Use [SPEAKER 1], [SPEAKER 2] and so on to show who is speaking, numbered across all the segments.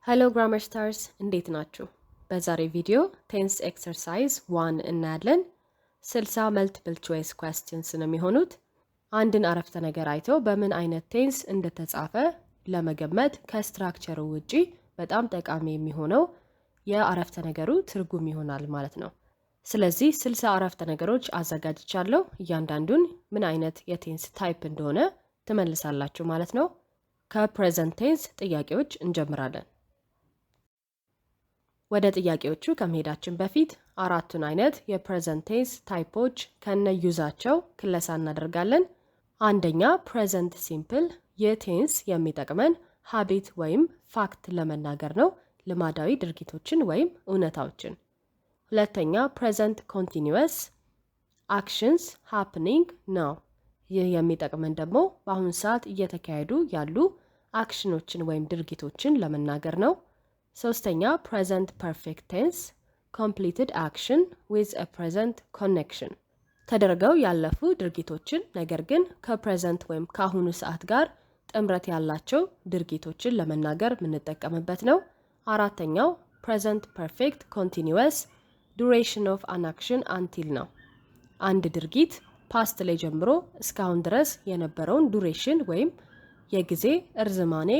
[SPEAKER 1] Hello Grammar Stars፣ እንዴት ናችሁ? በዛሬ ቪዲዮ tense exercise 1 እናያለን። 60 multiple choice questions ነው የሚሆኑት። አንድን አረፍተ ነገር አይተው በምን አይነት tense እንደተጻፈ ለመገመት ከ structure ኡ ውጪ በጣም ጠቃሚ የሚሆነው የአረፍተ ነገሩ ትርጉም ይሆናል ማለት ነው። ስለዚህ 60 አረፍተ ነገሮች አዘጋጅቻለሁ። እያንዳንዱን ምን አይነት የ tense type እንደሆነ ትመልሳላችሁ ማለት ነው። ከ present tense ጥያቄዎች እንጀምራለን። ወደ ጥያቄዎቹ ከመሄዳችን በፊት አራቱን አይነት የ present tense type ኦች ከነ use ኣቸው ክለሳ እናደርጋለን። አንደኛ present simple። ይህ tense የሚጠቅመን habit ወይም fact ለመናገር ነው፣ ልማዳዊ ድርጊቶችን ወይም እውነታዎችን። ሁለተኛ present continuous፣ actions happening now። ይህ የሚጠቅመን ደግሞ በአሁን ሰዓት እየተካሄዱ ያሉ action ኦችን ወይም ድርጊቶችን ለመናገር ነው። ሶስተኛ present perfect tense፣ completed action with a present connection፣ ተደርገው ያለፉ ድርጊቶችን ነገር ግን ከ present ወይም ከአሁኑ ሰዓት ጋር ጥምረት ያላቸው ድርጊቶችን ለመናገር የምንጠቀምበት ነው። አራተኛው present perfect continuous፣ duration of an action until now። አንድ ድርጊት past ላይ ጀምሮ እስካሁን ድረስ የነበረውን duration ወይም የጊዜ እርዝማኔ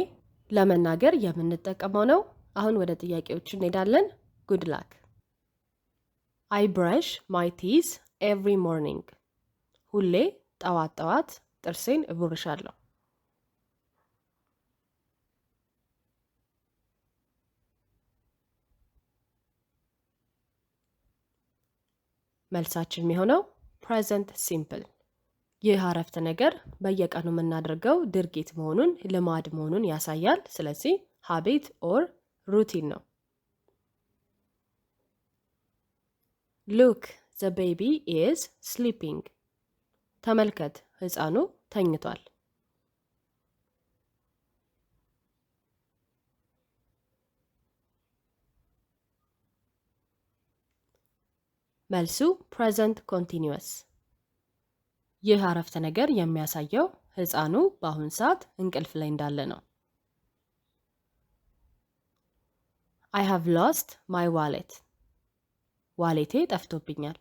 [SPEAKER 1] ለመናገር የምንጠቀመው ነው። አሁን ወደ ጥያቄዎቹ እንሄዳለን። Good luck። I brush my teeth every morning። ሁሌ ጠዋት ጠዋት ጥርሴን እቦርሻለሁ። መልሳችን የሚሆነው present simple። ይህ አረፍተ ነገር በየቀኑ የምናደርገው ድርጊት መሆኑን፣ ልማድ መሆኑን ያሳያል። ስለዚህ habit or routine ነው። Look, the baby is sleeping። ተመልከት፣ ህፃኑ ተኝቷል። መልሱ present continuous። ይህ አረፍተ ነገር የሚያሳየው ህፃኑ በአሁን ሰዓት እንቅልፍ ላይ እንዳለ ነው። I have lost my wallet። Wallet ኤ ጠፍቶብኛል።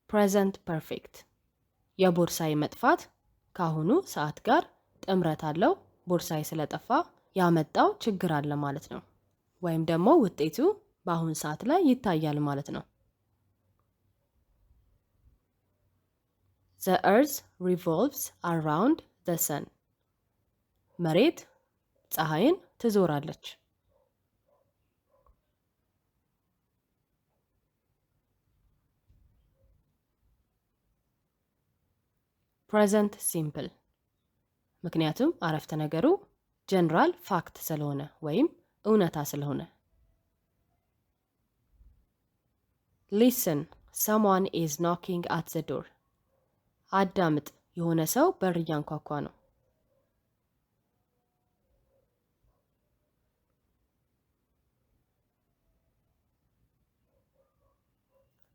[SPEAKER 1] Present perfect። የቦርሳዬ መጥፋት ከአሁኑ ሰዓት ጋር ጥምረት አለው። ቦርሳዬ ስለጠፋ ያመጣው ችግር አለ ማለት ነው። ወይም ደግሞ ውጤቱ በአሁን ሰዓት ላይ ይታያል ማለት ነው። The earth revolves around the sun። መሬት ፀሐይን ትዞራለች። Present simple። ምክንያቱም አረፍተ ነገሩ general fact ስለሆነ ወይም እውነታ ስለሆነ። Listen, someone is knocking at the door። አዳምጥ፣ የሆነ ሰው በር እያንኳኳ ነው።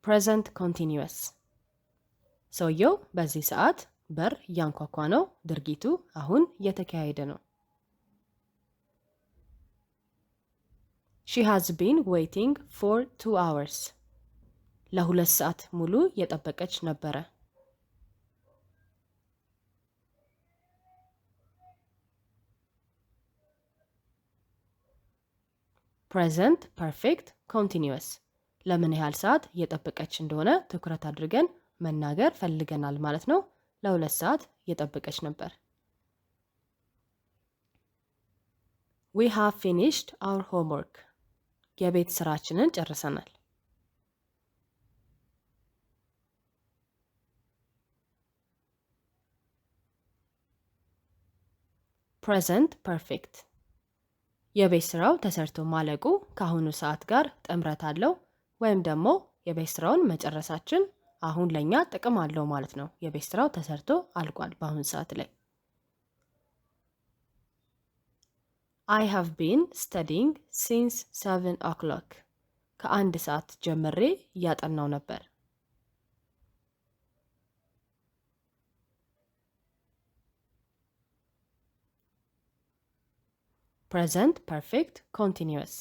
[SPEAKER 1] Present continuous። ሰውየው በዚህ ሰዓት በር እያንኳኳ ነው። ድርጊቱ አሁን እየተካሄደ ነው። She has been waiting for 2 hours። ለ2 ሰዓት ሙሉ እየጠበቀች ነበረ። Present perfect continuous። ለምን ያህል ሰዓት እየጠበቀች እንደሆነ ትኩረት አድርገን መናገር ፈልገናል ማለት ነው። ለ2 ሰዓት እየጠበቀች ነበር። We have finished our homework። የቤት ስራችንን ጨርሰናል። Present perfect። የቤት ስራው ተሰርቶ ማለቁ ከአሁኑ ሰዓት ጋር ጥምረት አለው ወይም ደግሞ የቤት ስራውን መጨረሳችን አሁን ለእኛ ጥቅም አለው ማለት ነው። የቤት ስራው ተሰርቶ አልቋል በአሁን ሰዓት ላይ። I have been studying since 7 o'clock። ከ1 ሰዓት ጀምሬ እያጠናው ነበር። Present perfect continuous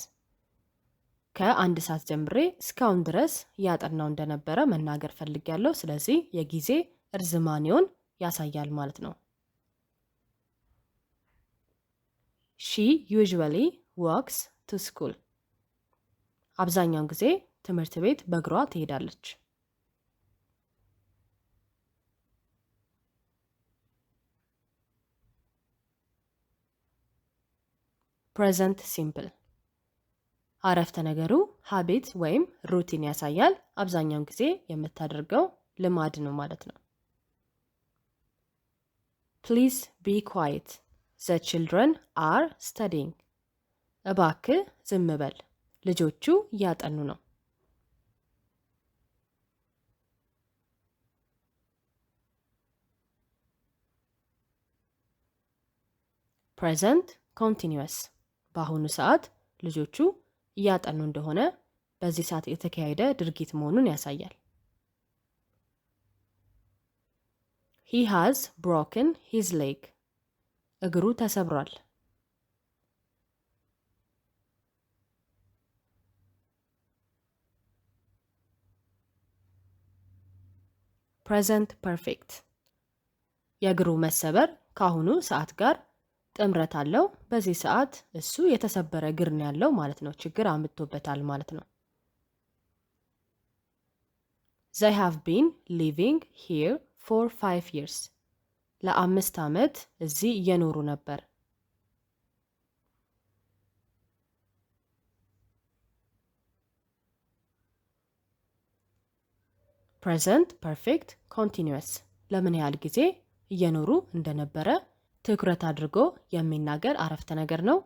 [SPEAKER 1] ከአንድ ሰዓት ጀምሬ እስካሁን ድረስ እያጠናው እንደነበረ መናገር ፈልጌያለሁ። ስለዚህ የጊዜ እርዝማኔውን ያሳያል ማለት ነው። She usually walks to school. አብዛኛውን ጊዜ ትምህርት ቤት በእግሯ ትሄዳለች። Present simple አረፍተ ነገሩ habit ወይም routine ያሳያል። አብዛኛውን ጊዜ የምታደርገው ልማድ ነው ማለት ነው። Please be quiet. The children are studying. እባክህ ዝም በል፣ ልጆቹ እያጠኑ ነው። Present continuous በአሁኑ ሰዓት ልጆቹ እያጠኑ እንደሆነ በዚህ ሰዓት የተካሄደ ድርጊት መሆኑን ያሳያል። He has broken his leg. እግሩ ተሰብሯል። Present perfect የእግሩ መሰበር ከአሁኑ ሰዓት ጋር ጥምረት አለው። በዚህ ሰዓት እሱ የተሰበረ እግር ነው ያለው ማለት ነው። ችግር አምጥቶበታል ማለት ነው። They have been living here for 5 years. ለ5 ዓመት እዚህ እየኖሩ ነበር። Present perfect continuous ለምን ያህል ጊዜ እየኖሩ እንደነበረ ትኩረት አድርጎ የሚናገር አረፍተ ነገር ነው።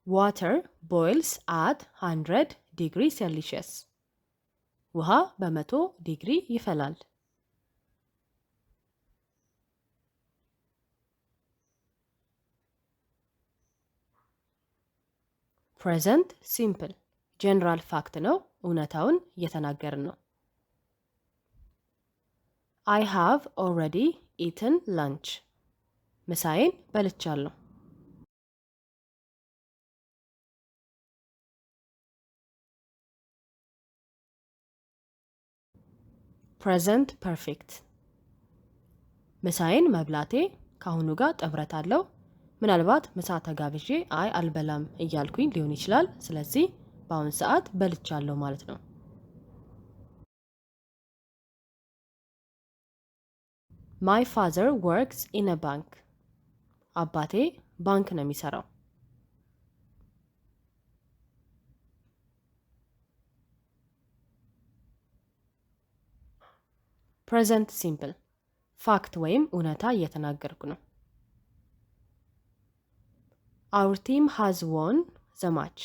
[SPEAKER 1] Water boils at 100 degree Celsius. ውሃ በ100 ዲግሪ ይፈላል። Present simple general fact ነው። እውነታውን እየተናገርን ነው። I have already eaten lunch. ምሳዬን በልቻለሁ። Present perfect ምሳዬን መብላቴ ከአሁኑ ጋር ጥምረት አለው። ምናልባት ምሳ ተጋብዤ አይ አልበላም እያልኩኝ ሊሆን ይችላል። ስለዚህ በአሁን ሰዓት በልቻለሁ ማለት ነው። My father works in a bank. አባቴ ባንክ ነው የሚሰራው። Present simple fact ወይም እውነታ እየተናገርኩ ነው። Our team has won the match.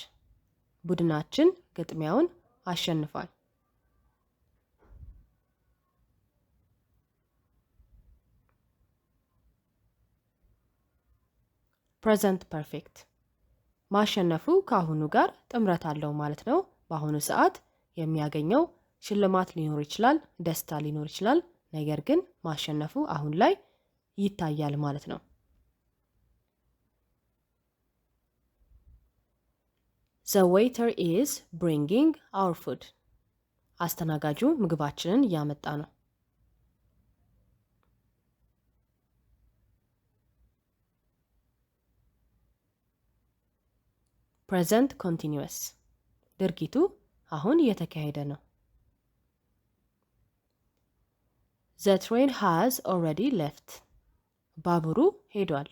[SPEAKER 1] ቡድናችን ግጥሚያውን አሸንፏል። Present perfect ማሸነፉ ከአሁኑ ጋር ጥምረት አለው ማለት ነው። በአሁኑ ሰዓት የሚያገኘው ሽልማት ሊኖር ይችላል፣ ደስታ ሊኖር ይችላል። ነገር ግን ማሸነፉ አሁን ላይ ይታያል ማለት ነው። The waiter is bringing our food. አስተናጋጁ ምግባችንን እያመጣ ነው። Present continuous ድርጊቱ አሁን እየተካሄደ ነው። The train has already left. ባቡሩ ሄዷል።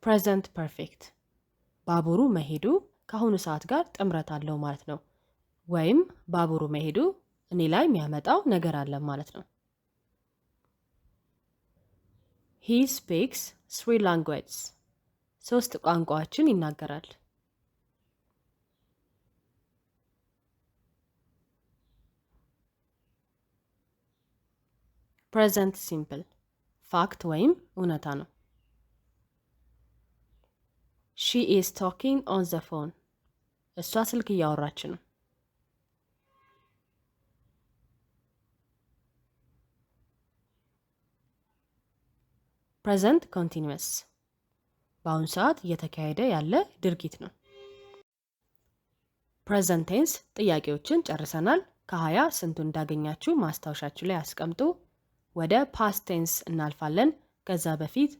[SPEAKER 1] Present perfect ባቡሩ መሄዱ ከአሁኑ ሰዓት ጋር ጥምረት አለው ማለት ነው። ወይም ባቡሩ መሄዱ እኔ ላይ የሚያመጣው ነገር አለ ማለት ነው። He speaks 3 languages. 3 ቋንቋዎችን ይናገራል። Present simple fact ወይም እውነታ ነው። She is talking on the phone. እሷ ስልክ እያወራች ነው። Present continuous በአሁኑ ሰዓት እየተካሄደ ያለ ድርጊት ነው። Present tense ጥያቄዎችን ጨርሰናል። ከ20 ስንቱን እንዳገኛችሁ ማስታወሻችሁ ላይ አስቀምጡ። ወደ past tense እናልፋለን። ከዛ በፊት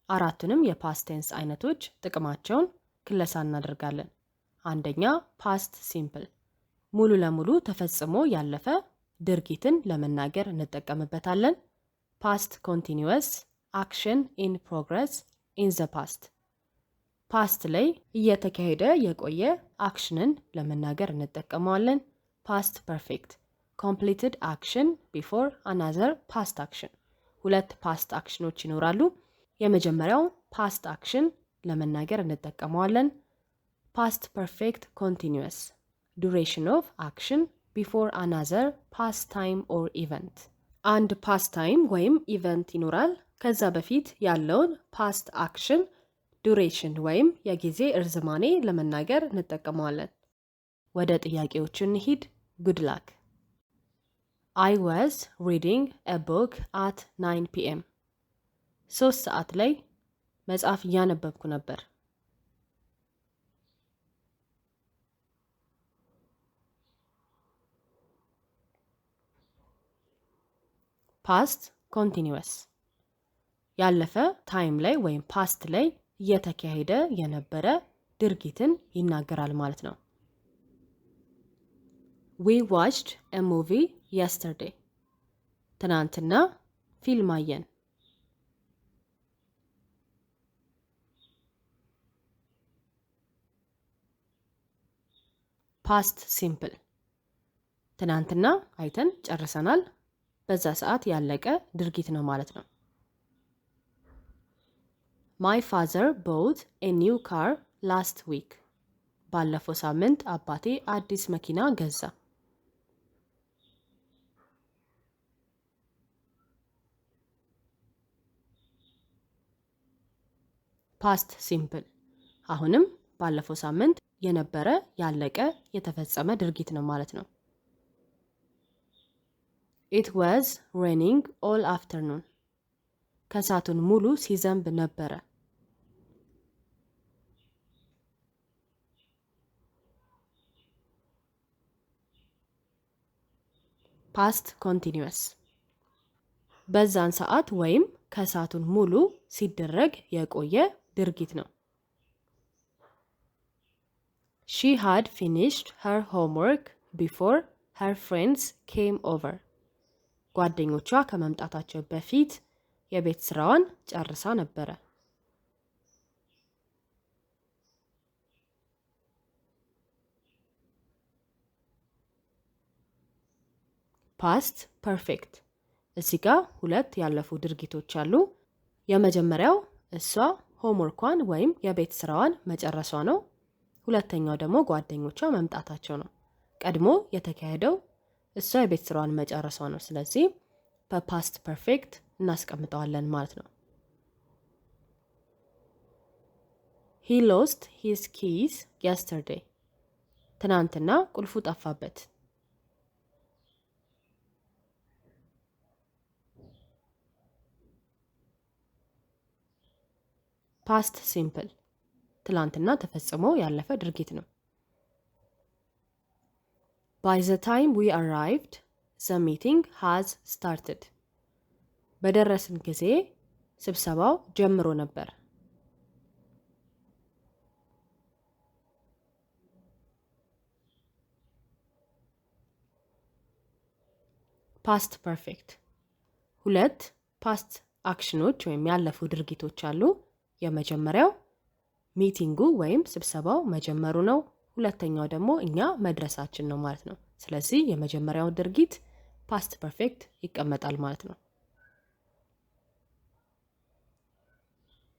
[SPEAKER 1] አራቱንም የ past tense አይነቶች ጥቅማቸውን ክለሳ እናደርጋለን። አንደኛ past simple ሙሉ ለሙሉ ተፈጽሞ ያለፈ ድርጊትን ለመናገር እንጠቀምበታለን። Past continuous action in progress in the past past ላይ እየተካሄደ የቆየ action ን ለመናገር እንጠቀመዋለን። Past perfect completed action before another past action። ሁለት past action ኖች ይኖራሉ። የመጀመሪያው past action ለመናገር እንጠቀመዋለን። Past perfect continuous duration of action before another past time or event። አንድ past time ወይም event ይኖራል። ከዛ በፊት ያለውን past action duration ወይም የጊዜ እርዝማኔ ለመናገር እንጠቀመዋለን። ወደ ጥያቄዎቹ እንሂድ። Good luck። I was reading a book at 9 PM። 3 ሰዓት ላይ መጽሐፍ እያነበብኩ ነበር። Past continuous ያለፈ time ላይ ወይም past ላይ እየተካሄደ የነበረ ድርጊትን ይናገራል ማለት ነው። We watched a movie yesterday። ትናንትና ፊልም አየን። Past simple ትናንትና አይተን ጨርሰናል። በዛ ሰዓት ያለቀ ድርጊት ነው ማለት ነው። My father bought a new car last week። ባለፈው ሳምንት አባቴ አዲስ መኪና ገዛ። Past simple አሁንም ባለፈው ሳምንት የነበረ፣ ያለቀ፣ የተፈጸመ ድርጊት ነው ማለት ነው። It was raining all afternoon። ከሰዓቱን ሙሉ ሲዘንብ ነበረ። Past continuous በዛን ሰዓት ወይም ከሰዓቱን ሙሉ ሲደረግ የቆየ ድርጊት ነው። She had finished her homework before her friends came over። ጓደኞቿ ከመምጣታቸው በፊት የቤት ስራዋን ጨርሳ ነበረ። Past perfect እዚህ ጋር ሁለት ያለፉ ድርጊቶች አሉ። የመጀመሪያው እሷ homework ኳን ወይም የቤት ስራዋን መጨረሷ ነው። ሁለተኛው ደግሞ ጓደኞቿ መምጣታቸው ነው። ቀድሞ የተካሄደው እሷ የቤት ስራዋን መጨረሷ ነው። ስለዚህ በ past perfect እናስቀምጠዋለን ማለት ነው። He lost his keys yesterday። ትናንትና ቁልፉ ጠፋበት። Past simple ትላንትና ተፈጽሞ ያለፈ ድርጊት ነው። By the time we arrived, the meeting has started። በደረስን ጊዜ ስብሰባው ጀምሮ ነበር። Past perfect ሁለት past action ኖች ወይም ያለፉ ድርጊቶች አሉ። የመጀመሪያው meeting ኡ ወይም ስብሰባው መጀመሩ ነው። ሁለተኛው ደግሞ እኛ መድረሳችን ነው ማለት ነው። ስለዚህ የመጀመሪያው ድርጊት past perfect ይቀመጣል ማለት ነው።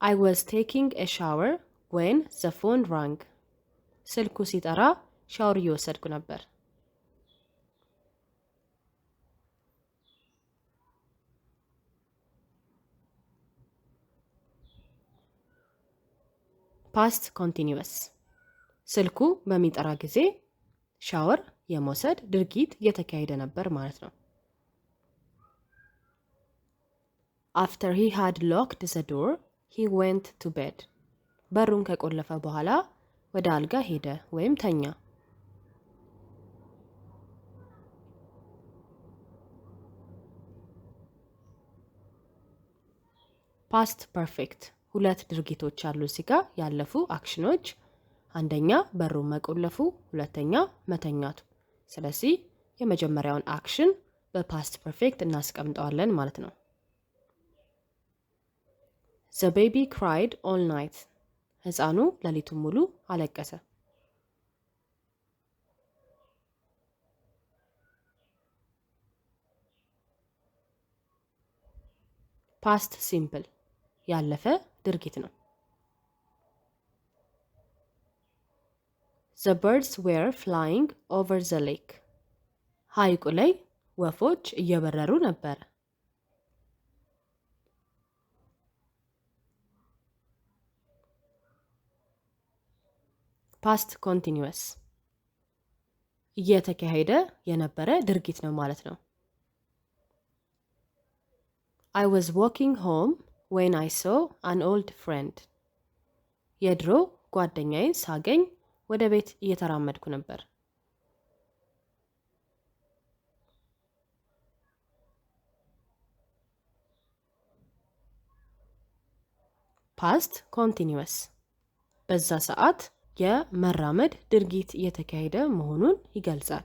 [SPEAKER 1] I was taking a shower when the phone rang። ስልኩ ሲጠራ ሻወር እየወሰድኩ ነበር። Past continuous ስልኩ በሚጠራ ጊዜ ሻወር የመውሰድ ድርጊት እየተካሄደ ነበር ማለት ነው። After he had locked the door, he went to bed. በሩን ከቆለፈ በኋላ ወደ አልጋ ሄደ ወይም ተኛ። Past perfect ሁለት ድርጊቶች አሉ እዚህ ጋር ያለፉ አክሽኖች። አንደኛ በሩን መቆለፉ፣ ሁለተኛ መተኛቱ። ስለዚህ የመጀመሪያውን action በ past perfect እናስቀምጠዋለን ማለት ነው። The baby cried all night. ህፃኑ ሌሊቱን ሙሉ አለቀሰ። Past simple ያለፈ ድርጊት ነው። The birds were flying over the lake. ሐይቁ ላይ ወፎች እየበረሩ ነበር። Past continuous እየተካሄደ የነበረ ድርጊት ነው ማለት ነው። I was walking home when I saw an old friend. የድሮ ጓደኛዬን ሳገኝ ወደ ቤት እየተራመድኩ ነበር። Past continuous በዛ ሰዓት የመራመድ ድርጊት እየተካሄደ መሆኑን ይገልጻል።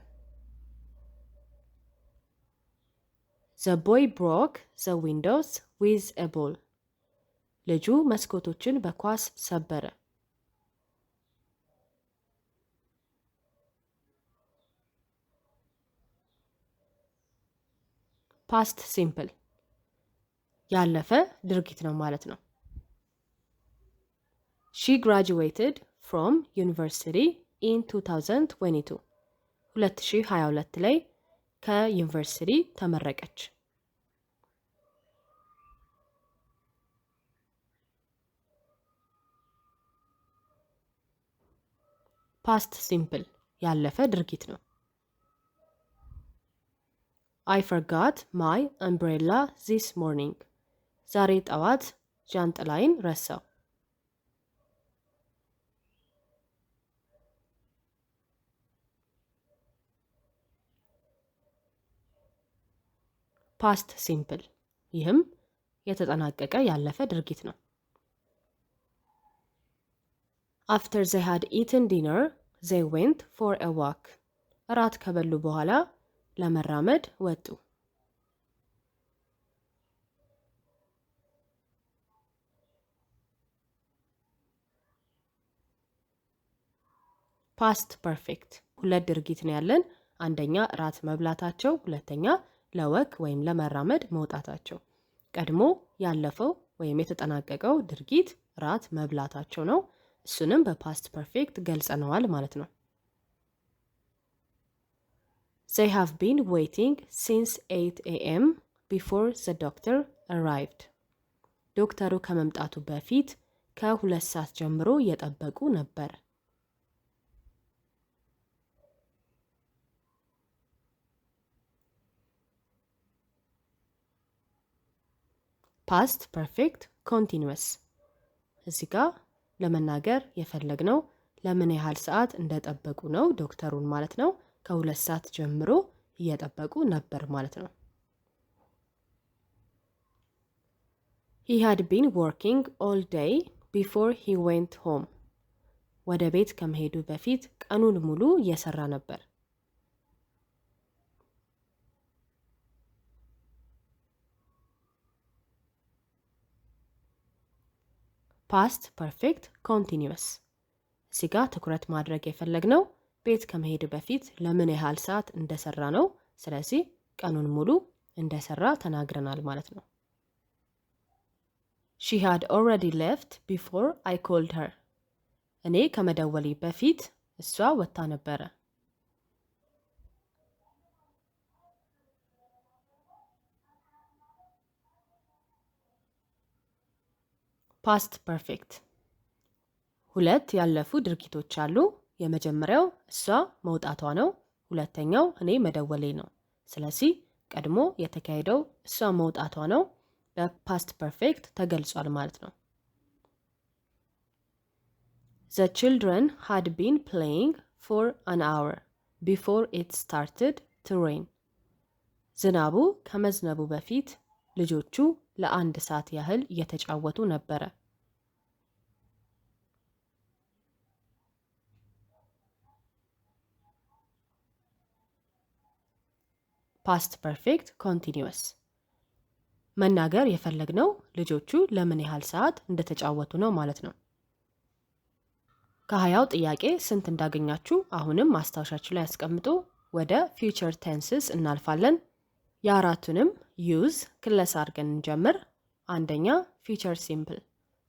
[SPEAKER 1] The boy broke the windows with a ball. ልጁ መስኮቶችን በኳስ ሰበረ። Past simple ያለፈ ድርጊት ነው ማለት ነው። She graduated from university in 2022. 2022 ላይ ከዩኒቨርሲቲ ተመረቀች። Past simple ያለፈ ድርጊት ነው። I forgot my umbrella this morning. ዛሬ ጠዋት ጃንጥላዬን ረሳሁ። Past simple ይህም የተጠናቀቀ ያለፈ ድርጊት ነው። After they had eaten dinner, they went for a walk. እራት ከበሉ በኋላ ለመራመድ ወጡ። Past perfect ሁለት ድርጊት ነው ያለን። አንደኛ እራት መብላታቸው፣ ሁለተኛ ለ walk ወይም ለመራመድ መውጣታቸው። ቀድሞ ያለፈው ወይም የተጠናቀቀው ድርጊት እራት መብላታቸው ነው። እሱንም በ past perfect ገልጸነዋል ማለት ነው። They have been waiting since 8 a.m. before the doctor arrived. ዶክተሩ ከመምጣቱ በፊት ከ2 ሰዓት ጀምሮ እየጠበቁ ነበር። Past perfect continuous እዚህ ጋር ለመናገር የፈለግነው ለምን ያህል ሰዓት እንደጠበቁ ነው፣ ዶክተሩን ማለት ነው። ከ2 ሰዓት ጀምሮ እየጠበቁ ነበር ማለት ነው። He had been working all day before he went home. ወደ ቤት ከመሄዱ በፊት ቀኑን ሙሉ እየሰራ ነበር። Past perfect continuous እዚህ ጋር ትኩረት ማድረግ የፈለግነው ቤት ከመሄዱ በፊት ለምን ያህል ሰዓት እንደሰራ ነው። ስለዚህ ቀኑን ሙሉ እንደሰራ ተናግረናል ማለት ነው። She had already left before I called her. እኔ ከመደወሌ በፊት እሷ ወጥታ ነበረ። Past perfect ሁለት ያለፉ ድርጊቶች አሉ። የመጀመሪያው እሷ መውጣቷ ነው። ሁለተኛው እኔ መደወሌ ነው። ስለዚህ ቀድሞ የተካሄደው እሷ መውጣቷ ነው። በ past perfect ተገልጿል ማለት ነው። The children had been playing for an hour before it started to rain. ዝናቡ ከመዝነቡ በፊት ልጆቹ ለአንድ ሰዓት ያህል እየተጫወቱ ነበረ። Past perfect continuous መናገር የፈለግነው ልጆቹ ለምን ያህል ሰዓት እንደተጫወቱ ነው ማለት ነው። ከ20ው ጥያቄ ስንት እንዳገኛችሁ አሁንም ማስታወሻችሁ ላይ አስቀምጡ። ወደ future tenses እናልፋለን። የአራቱንም use ክለሳ አድርገን እንጀምር። አንደኛ future simple፣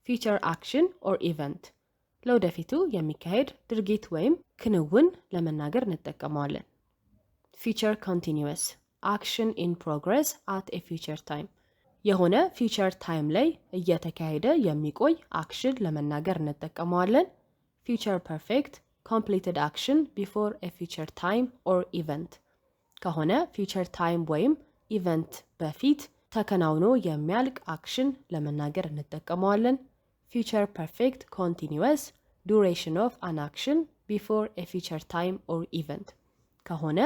[SPEAKER 1] future action or event፣ ለወደፊቱ የሚካሄድ ድርጊት ወይም ክንውን ለመናገር እንጠቀመዋለን። Future continuous፣ action in progress at a future time፣ የሆነ future time ላይ እየተካሄደ የሚቆይ action ለመናገር እንጠቀመዋለን። Future perfect፣ completed action before a future time or event፣ ከሆነ future time ወይም event በፊት ተከናውኖ የሚያልቅ action ለመናገር እንጠቀመዋለን። Future perfect continuous፣ duration of an action before a future time or event፣ ከሆነ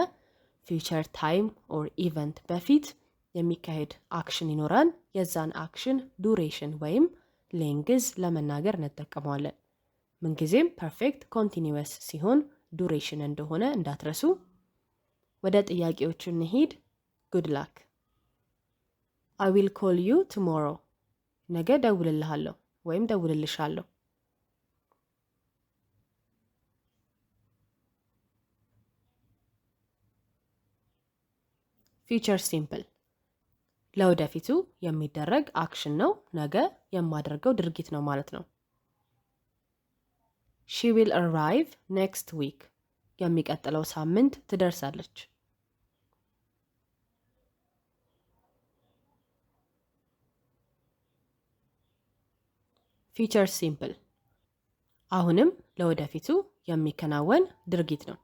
[SPEAKER 1] future time or event በፊት የሚካሄድ action ይኖራል። የዛን action duration ወይም length ለመናገር እንጠቀመዋለን። ምንጊዜም perfect continuous ሲሆን duration እንደሆነ እንዳትረሱ። ወደ ጥያቄዎቹ እንሂድ። Good luck። I will call you tomorrow። ነገ ደውልልሃለሁ ወይም ደውልልሻለሁ። Future simple ለወደፊቱ የሚደረግ action ነው። ነገ የማደርገው ድርጊት ነው ማለት ነው። She will arrive next week። የሚቀጥለው ሳምንት ትደርሳለች። Future simple አሁንም ለወደፊቱ የሚከናወን ድርጊት ነው።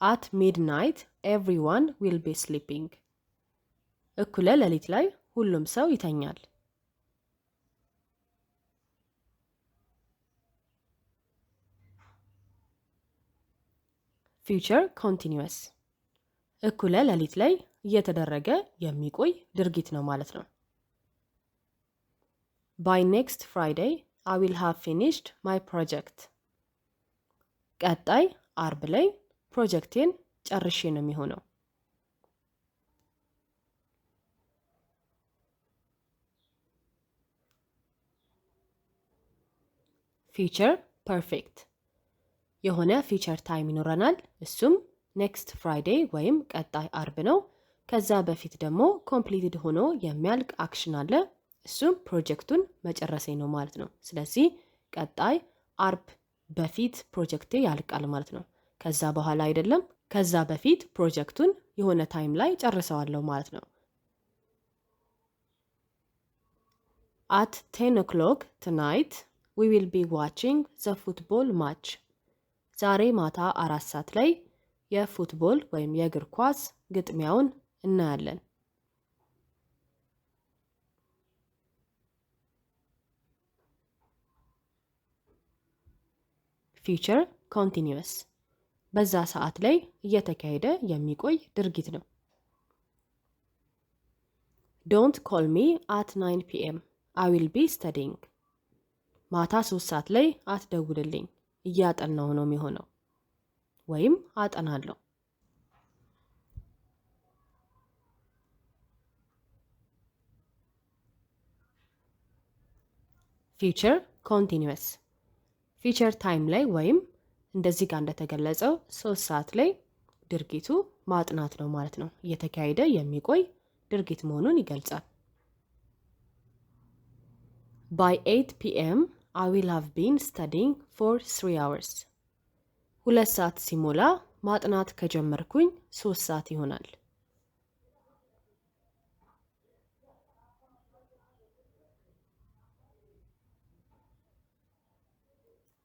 [SPEAKER 1] At midnight everyone will be sleeping። እኩለ ሌሊት ላይ ሁሉም ሰው ይተኛል። Future continuous እኩለ ሌሊት ላይ እየተደረገ የሚቆይ ድርጊት ነው ማለት ነው። By next Friday I will have finished my project። ቀጣይ አርብ ላይ ፕሮጀክቴን ጨርሼ ነው የሚሆነው። Future perfect የሆነ future time ይኖረናል። እሱም next Friday ወይም ቀጣይ አርብ ነው። ከዛ በፊት ደግሞ completed ሆኖ የሚያልቅ action አለ። እሱም ፕሮጀክቱን መጨረሴ ነው ማለት ነው። ስለዚህ ቀጣይ አርብ በፊት ፕሮጀክቴ ያልቃል ማለት ነው። ከዛ በኋላ አይደለም፣ ከዛ በፊት ፕሮጀክቱን የሆነ time ላይ ጨርሰዋለሁ ማለት ነው። At 10 o'clock tonight we will be watching the football match። ዛሬ ማታ 4 ሰዓት ላይ የ football ወይም የእግር ኳስ ግጥሚያውን እናያለን። Future continuous በዛ ሰዓት ላይ እየተካሄደ የሚቆይ ድርጊት ነው። Don't call me at 9 PM, I will be studying። ማታ 3 ሰዓት ላይ አትደውልልኝ፣ እያጠናሁ ነው የሚሆነው ወይም አጠናለሁ። Future continuous future time ላይ ወይም እንደዚህ ጋር እንደተገለጸው 3 ሰዓት ላይ ድርጊቱ ማጥናት ነው ማለት ነው። እየተካሄደ የሚቆይ ድርጊት መሆኑን ይገልጻል። By 8 PM I will have been studying for 3 hours። 2 ሰዓት ሲሞላ ማጥናት ከጀመርኩኝ 3 ሰዓት ይሆናል።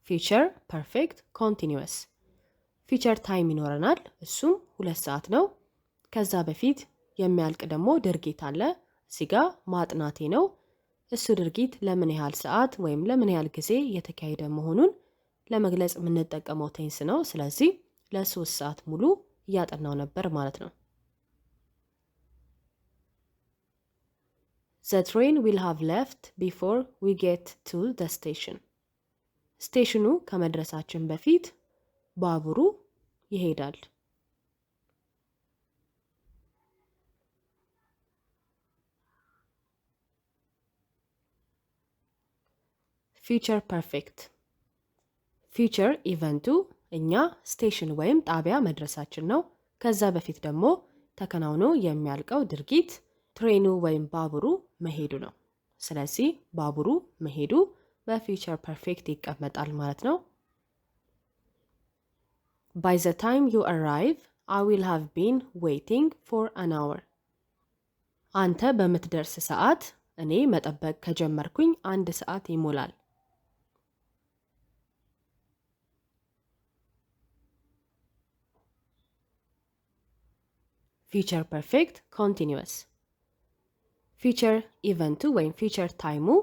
[SPEAKER 1] Future perfect continuous future time ይኖረናል። እሱም 2 ሰዓት ነው። ከዛ በፊት የሚያልቅ ደግሞ ድርጊት አለ። እዚህ ጋር ማጥናቴ ነው። እሱ ድርጊት ለምን ያህል ሰዓት ወይም ለምን ያህል ጊዜ የተካሄደ መሆኑን ለመግለጽ የምንጠቀመው tense ነው። ስለዚህ ለ3 ሰዓት ሙሉ እያጠናው ነበር ማለት ነው። The train will have left before we get to the station. Station ኑ ከመድረሳችን በፊት ባቡሩ ይሄዳል። Future perfect. Future event ኡ እኛ station ወይም ጣቢያ መድረሳችን ነው። ከዛ በፊት ደግሞ ተከናውኖ የሚያልቀው ድርጊት train ኑ ወይም ባቡሩ መሄዱ ነው። ስለዚህ ባቡሩ መሄዱ በ future perfect ይቀመጣል ማለት ነው። By the time you arrive, I will have been waiting for an hour. አንተ በምትደርስ ሰዓት እኔ መጠበቅ ከጀመርኩኝ 1 ሰዓት ይሞላል። Future perfect continuous. Future event ኡ ወይም future time ኡ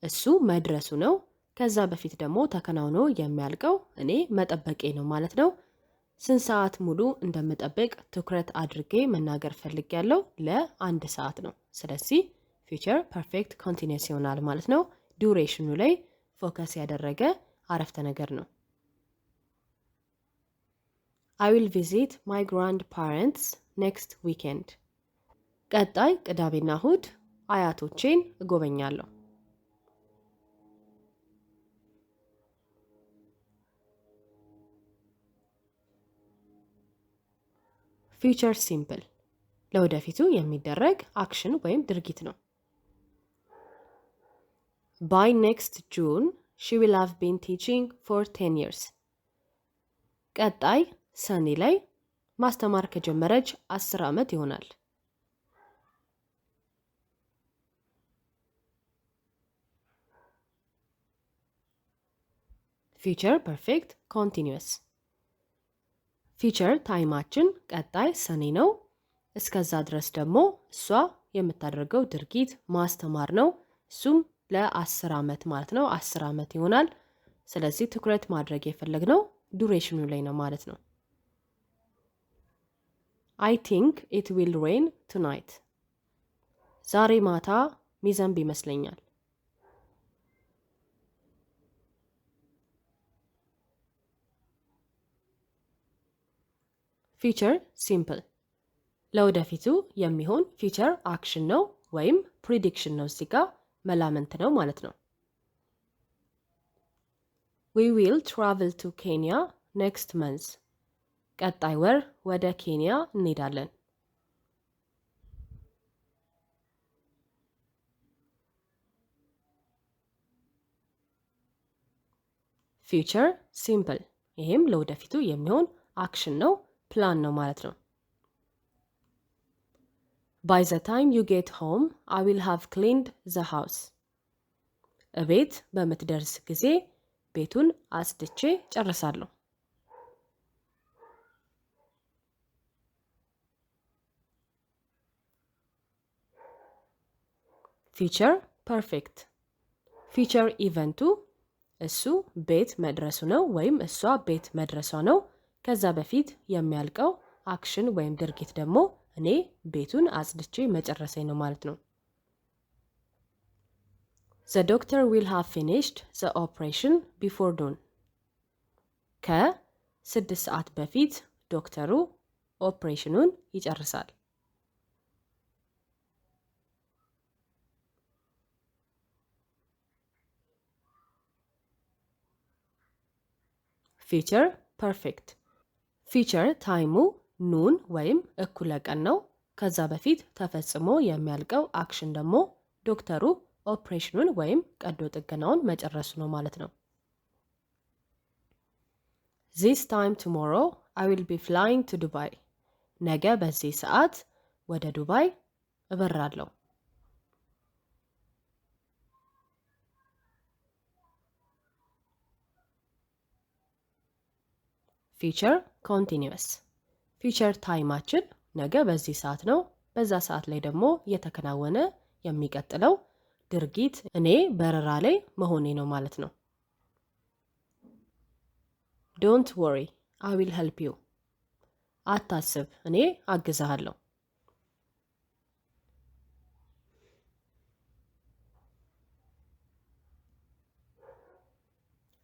[SPEAKER 1] እሱ መድረሱ ነው። ከዛ በፊት ደግሞ ተከናውኖ የሚያልቀው እኔ መጠበቄ ነው ማለት ነው። ስንት ሰዓት ሙሉ እንደምጠብቅ ትኩረት አድርጌ መናገር ፈልጌያለሁ። ለ1 ሰዓት ነው። ስለዚህ future perfect continuous ይሆናል ማለት ነው። Duration ኑ ላይ focus ያደረገ አረፍተ ነገር ነው። I will visit my grandparents next weekend. ቀጣይ ቅዳሜና እሁድ አያቶቼን እጎበኛለሁ። Future simple ለወደፊቱ የሚደረግ action ወይም ድርጊት ነው። By next June she will have been teaching for 10 years. ቀጣይ ሰኔ ላይ ማስተማር ከጀመረች 10 ዓመት ይሆናል። Future perfect continuous. Future time ኣችን ቀጣይ ሰኔ ነው። እስከዛ ድረስ ደግሞ እሷ የምታደርገው ድርጊት ማስተማር ነው። እሱም ለ10 ዓመት ማለት ነው። 10 ዓመት ይሆናል። ስለዚህ ትኩረት ማድረግ የፈለግነው duration ኑ ላይ ነው ማለት ነው። I think it will rain tonight. ዛሬ ማታ ሚዘንብ ይመስለኛል። Future simple ለወደፊቱ የሚሆን future action ነው ወይም prediction ነው። እዚህ ጋር መላምት ነው ማለት ነው። We will travel to Kenya next month. ቀጣይ ወር ወደ ኬንያ እንሄዳለን። Future simple ይሄም ለወደፊቱ የሚሆን action ነው፣ ፕላን ነው ማለት ነው። By the time you get home, I will have cleaned the house. እቤት በምትደርስ ጊዜ ቤቱን አጽድቼ ጨርሳለሁ። Future perfect. Future event ኡ እሱ ቤት መድረሱ ነው ወይም እሷ ቤት መድረሷ ነው። ከዛ በፊት የሚያልቀው action ወይም ድርጊት ደግሞ እኔ ቤቱን አጽድቼ መጨረሴ ነው ማለት ነው። The doctor will have finished the operation before noon. ከ6 ሰዓት በፊት ዶክተሩ ኦፕሬሽኑን ይጨርሳል። Future perfect. Future time ኡ noon ወይም እኩለ ቀን ነው። ከዛ በፊት ተፈጽሞ የሚያልቀው action ደግሞ ዶክተሩ ኦፕሬሽኑን ወይም ቀዶ ጥገናውን መጨረሱ ነው ማለት ነው። This time tomorrow I will be flying to Dubai. ነገ በዚህ ሰዓት ወደ ዱባይ እበራለሁ። Future continuous. Future time ኣችን ነገ በዚህ ሰዓት ነው። በዛ ሰዓት ላይ ደግሞ እየተከናወነ የሚቀጥለው ድርጊት እኔ በረራ ላይ መሆኔ ነው ማለት ነው። Don't worry, I will help you. አታስብ፣ እኔ አግዝሃለሁ።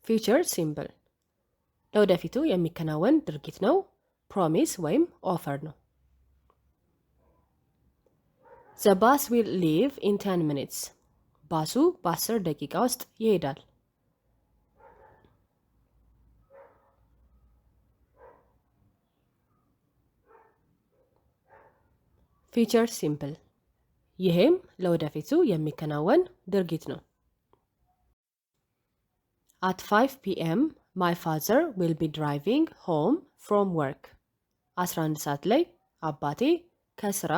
[SPEAKER 1] Future simple ለወደፊቱ የሚከናወን ድርጊት ነው። Promise ወይም offer ነው። The bus will leave in 10 minutes. ባሱ በ10 ደቂቃ ውስጥ ይሄዳል። Future simple ይሄም ለወደፊቱ የሚከናወን ድርጊት ነው። At 5 p.m. my father will be driving home from work. 11 ሰዓት ላይ አባቴ ከስራ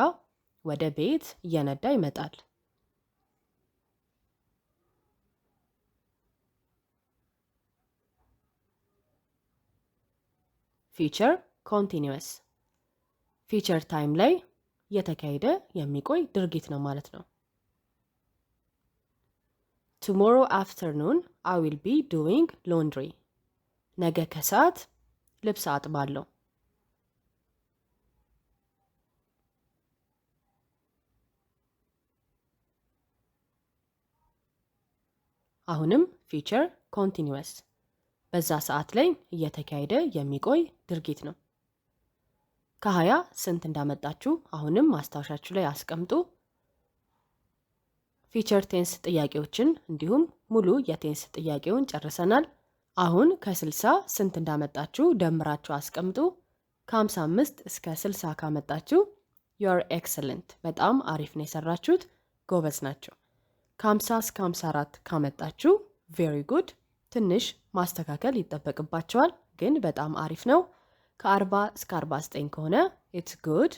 [SPEAKER 1] ወደ ቤት እየነዳ ይመጣል። Future continuous future time ላይ እየተካሄደ የሚቆይ ድርጊት ነው ማለት ነው። Tomorrow afternoon I will be doing laundry. ነገ ከሰዓት ልብስ አጥባለሁ። አሁንም future continuous በዛ ሰዓት ላይ እየተካሄደ የሚቆይ ድርጊት ነው። ከ20 ስንት እንዳመጣችሁ አሁንም ማስታወሻችሁ ላይ አስቀምጡ። Future tense ጥያቄዎችን እንዲሁም ሙሉ የ tense ጥያቄውን ጨርሰናል። አሁን ከ60 ስንት እንዳመጣችሁ ደምራችሁ አስቀምጡ። ከ55 እስከ 60 ካመጣችሁ you're excellent፣ በጣም አሪፍ ነው የሰራችሁት፣ ጎበዝ ናችሁ። ከ50 እስከ 54 ካመጣችሁ very good፣ ትንሽ ማስተካከል ይጠበቅባችኋል፣ ግን በጣም አሪፍ ነው። ከ40 እስከ 49 ከሆነ it's good፣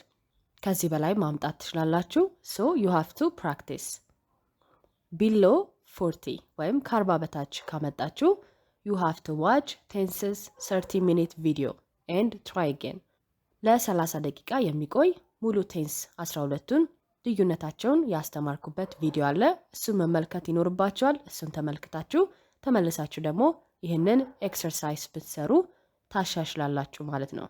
[SPEAKER 1] ከዚህ በላይ ማምጣት ትችላላችሁ። So you have to practice። Below 40 ወይም ከ40 በታች ካመጣችሁ you have to watch tenses 30 minute video and try again። ለ30 ደቂቃ የሚቆይ ሙሉ tense 12ቱን ልዩነታቸውን ያስተማርኩበት ቪዲዮ አለ። እሱን መመልከት ይኖርባችኋል። እሱን ተመልክታችሁ ተመልሳችሁ ደግሞ ይህንን exercise ብትሰሩ ታሻሽላላችሁ ማለት ነው።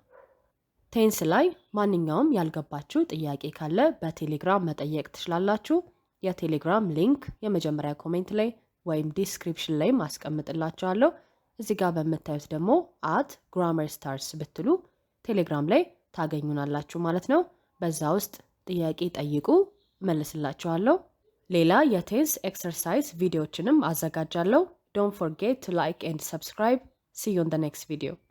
[SPEAKER 1] Tense ላይ ማንኛውም ያልገባችሁ ጥያቄ ካለ በቴሌግራም መጠየቅ ትችላላችሁ። የቴሌግራም link የመጀመሪያ comment ላይ ወይም description ላይ ማስቀምጥላችኋለሁ። እዚህ ጋር በምታዩት ደግሞ @GrammarStars ብትሉ ቴሌግራም ላይ ታገኙናላችሁ ማለት ነው። በዛ ውስጥ ጥያቄ ጠይቁ፣ እመልስላችኋለሁ። ሌላ የ tense exercise ቪዲዮዎችንም አዘጋጃለሁ። Don't forget to like and subscribe. See you in the next video.